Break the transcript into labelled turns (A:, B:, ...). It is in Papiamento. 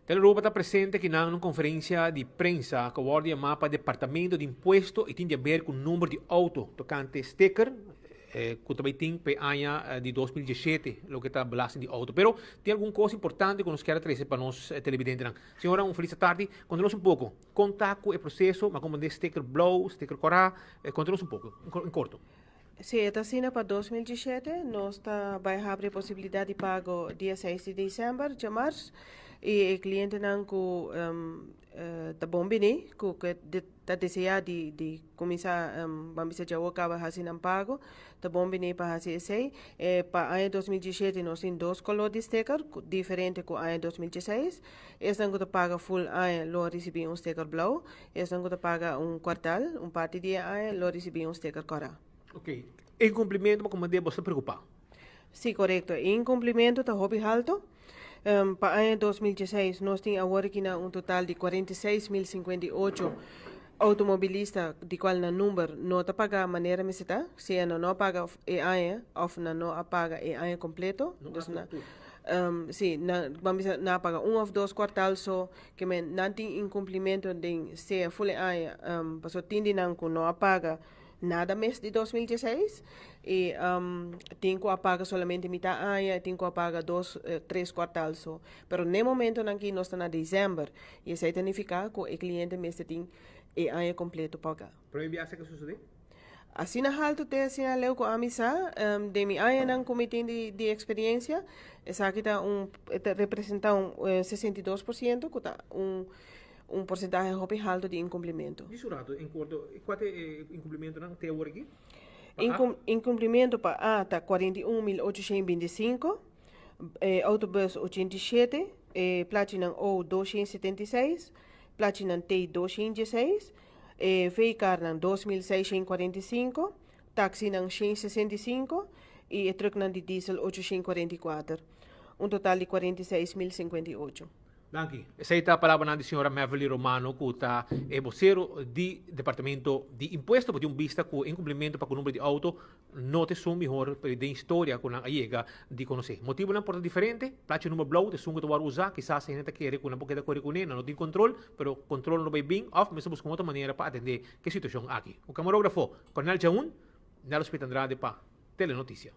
A: Telearuba ta presente akinan na un konferensia di prensa ku a wòrdu yamá pa Departamento di Impuesto i tin di aber ku number di outo tokante sticker ku ta bai tin pa e aña di 2017 loke ta belasting di outo. Pero tin algun kos importante ku nos kier a trese pa nos televidentenan. Señora, un felis tardi. Konta nos un poko kon ta ku e proseso, ma komprendé sticker blou, sticker kòrá, konta nos un poko en korto.
B: Si e ta asina pa 2017, nos ta bai habri e posibilidat di pago dia 6 di december, djamars, i e klientenan ku ta bon bini, ku ke ta deseá di di kuminsá ban bisa djawo kaba hasi nan pago, ta bon bini pa hasi esei. E pa aña 2017 nos tin dos koló di steker, diferente ku aña 2016. Esnan ku ta paga full aña lo risibí un steker blou. Esnan ku ta paga un kuartal, un parti di e aña, lo risibí un steker kòrá.
A: Ok. E inkumplimentu pa komand'é bo sta preokupá?
B: Sí, korekto. E inkumplimentu ta hopi haltu. Pa aña 2016 nos tin awor aki na un total di 46.058 outomobilista di kual nan number no ta pagá manera mester ta, sea nan no a paga e aña òf nan no a paga e aña kompleto.
A: No a paga tur.
B: Sí, nan, ban bisa nan a paga un òf dos kuartal so. Ke men nan tin inkumplimentu den sea ful e aña, pasobra tin di nan ku no a paga nada mes di 2016 i tin ku a paga solamente mitá aña i tin ku a paga dos, tres kuartal so. Pero n'e momentonan aki nos ta na desèmber i esei ta nifiká ku e kliente mester tin e aña kompleto pagá.
A: Prome biaha esaki a sosodé?
B: Asina haltu te asina leu ku ami sa, den mi añanan ku mi tin di eksperiencia, esaki ta un e ta representá un 62% ku ta un un porsentahe hopi haltu di inkumplimentu.
A: Di su rato en korto, kua ta e inkumplimentunan te awor aki? Pa A?
B: Inkumplimentu pa A ta 41.825, autobus 87, plachinan O 276, plachinan T 216, E V-karnan 2645, taksinan 165 i e trùknan di diesel 844. Un total di 46.058.
A: Danki. Esei ta palabranan di señora Meverly Romano ku ta e bosero di Departamento di Impuesto. Bo tin un bista ku e inkumplimentu pa ku number di outo no ta esun mihor den historia ku nan a yega di konosé. Motibunan por ta diferente, plachi number blou ta esun ku ta wòrdu usá, kisas hende ta kere ku nan por keda kore kuné, nan no tin kontrol, pero kontrol no bai bin òf mester buska un otro manera pa atendé ku e situashon aki. Ku kamarógrafo Cornel Jaun, Nello Smith Andrade pa Telenoticia.